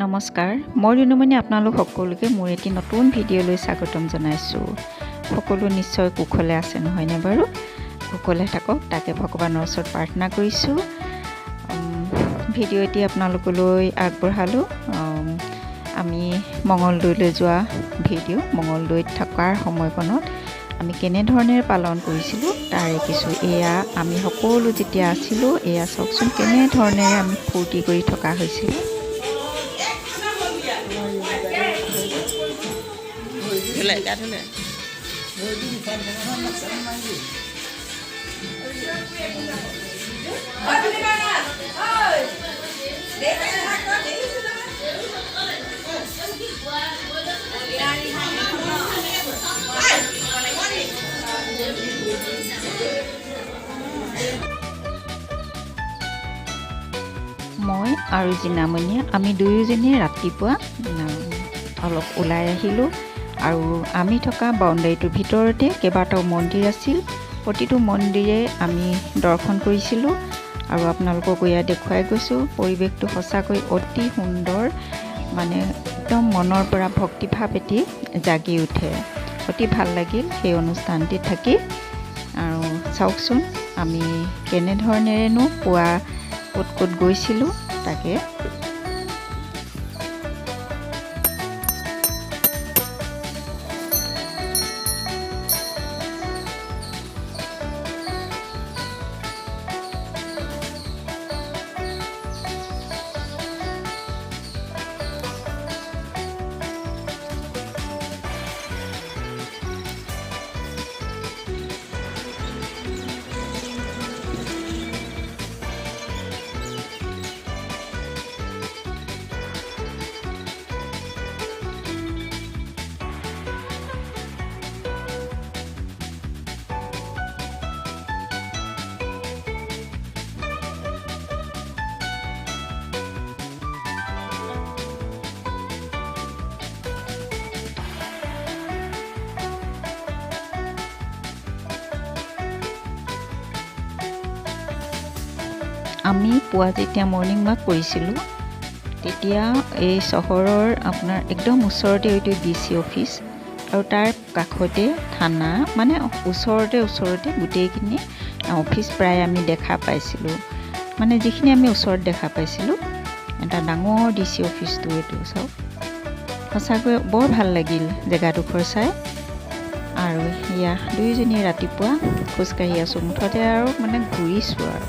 নমস্কাৰ, মই ৰুণুমণি আপোনালোক সকলোকে মোৰ এটি নতুন ভিডিঅ'লৈ স্বাগতম জনাইছোঁ। সকলো নিশ্চয় কুশলে আছে নহয়নে বাৰু? কুশলে থাকক তাকে ভগৱানৰ ওচৰত প্ৰাৰ্থনা কৰিছোঁ। ভিডিঅ' এটি আপোনালোকলৈ আগবঢ়ালোঁ। আমি মঙলদৈলৈ যোৱা ভিডিঅ', মঙলদৈত থকাৰ সময়কণত আমি কেনেধৰণেৰে পালন কৰিছিলোঁ তাৰে কিছু। এয়া আমি সকলো যেতিয়া আছিলোঁ, এয়া চাওকচোন কেনেধৰণেৰে আমি ফূৰ্তি কৰি থকা হৈছিলোঁ। মই আৰু জিনামণিয়ে আমি দুয়োজনীয়ে ৰাতিপুৱা অলপ ওলাই আহিলোঁ আৰু আমি থকা বাউণ্ডাৰীটোৰ ভিতৰতে কেইবাটাও মন্দিৰ আছিল। প্ৰতিটো মন্দিৰে আমি দৰ্শন কৰিছিলোঁ আৰু আপোনালোকক এয়া দেখুৱাই গৈছোঁ। পৰিৱেশটো সঁচাকৈ অতি সুন্দৰ, মানে একদম মনৰ পৰা ভক্তিভাৱ এটি জাগি উঠে। অতি ভাল লাগিল সেই অনুষ্ঠানটিত থাকি। আৰু চাওকচোন আমি কেনেধৰণেৰেনো পুৱা ক'ত ক'ত গৈছিলোঁ তাকে। আমি পুৱা যেতিয়া মৰ্ণিং ৱাক কৰিছিলোঁ তেতিয়া এই চহৰৰ আপোনাৰ একদম ওচৰতে এইটো ডি চি অফিচ আৰু তাৰ কাষতে থানা, মানে ওচৰতে ওচৰতে গোটেইখিনি অফিচ প্ৰায় আমি দেখা পাইছিলোঁ। মানে যিখিনি আমি ওচৰত দেখা পাইছিলোঁ, এটা ডাঙৰ ডি চি অফিচটো এইটো চাওক। সঁচাকৈ বৰ ভাল লাগিল জেগাডোখৰ চাই। আৰু এয়া দুয়োজনীয়ে ৰাতিপুৱা খোজকাঢ়ি আছোঁ, মুঠতে আৰু মানে ঘূৰিছোঁ আৰু।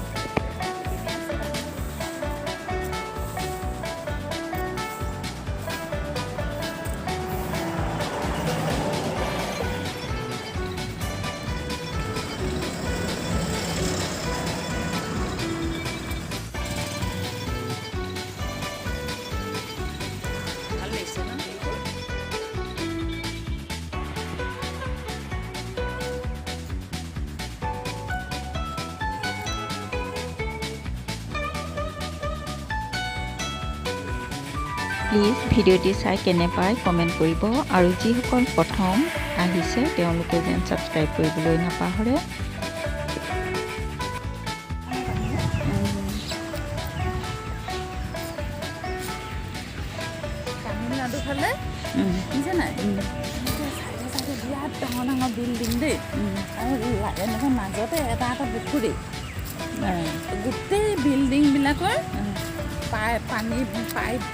প্লিজ ভিডিঅ'টি চাই কেনে পায় কমেণ্ট কৰিব আৰু যিসকল প্ৰথম আহিছে তেওঁলোকে যেন ছাবস্ক্ৰাইব কৰিবলৈ নাপাহৰে। তামিলনাডু ফালে শুনিছে নাই, চাইডে চাইডে বিৰাট ডাঙৰ ডাঙৰ বিল্ডিং দেই, আৰু এনেকৈ মাজতে এটা এটা পুখুৰী। গোটেই বিল্ডিংবিলাকৰ পাইপ, পানী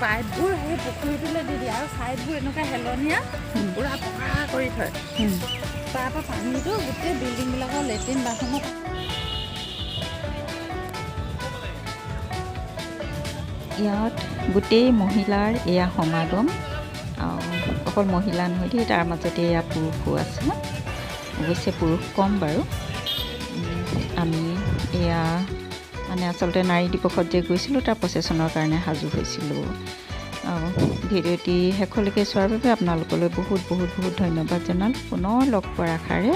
পাইপবোৰ সেই পুখুৰীটোলৈ দি দিয়ে আৰু ছাইডবোৰ এনেকুৱা হেলনীয়া পূৰা পকা কৰি থয়। তাৰপৰা পানীটো গোটেই বিল্ডিংবিলাকৰ লেট্ৰিন বাথৰুমত। ইয়াত গোটেই মহিলাৰ এয়া সমাগম। অকল মহিলা নহয় দেই, তাৰ মাজতে এয়া পুৰুষো আছে। অৱশ্যে পুৰুষ কম বাৰু। আমি এয়া মানে আচলতে নাৰী দিৱসত যে গৈছিলোঁ তাৰ প্ৰচেছনৰ কাৰণে সাজু হৈছিলোঁ। ভিডিঅ'টি শেষলৈকে চোৱাৰ বাবে আপোনালোকলৈ বহুত বহুত বহুত ধন্যবাদ জনালোঁ। পুনৰ লগ পোৱাৰ আশাৰে।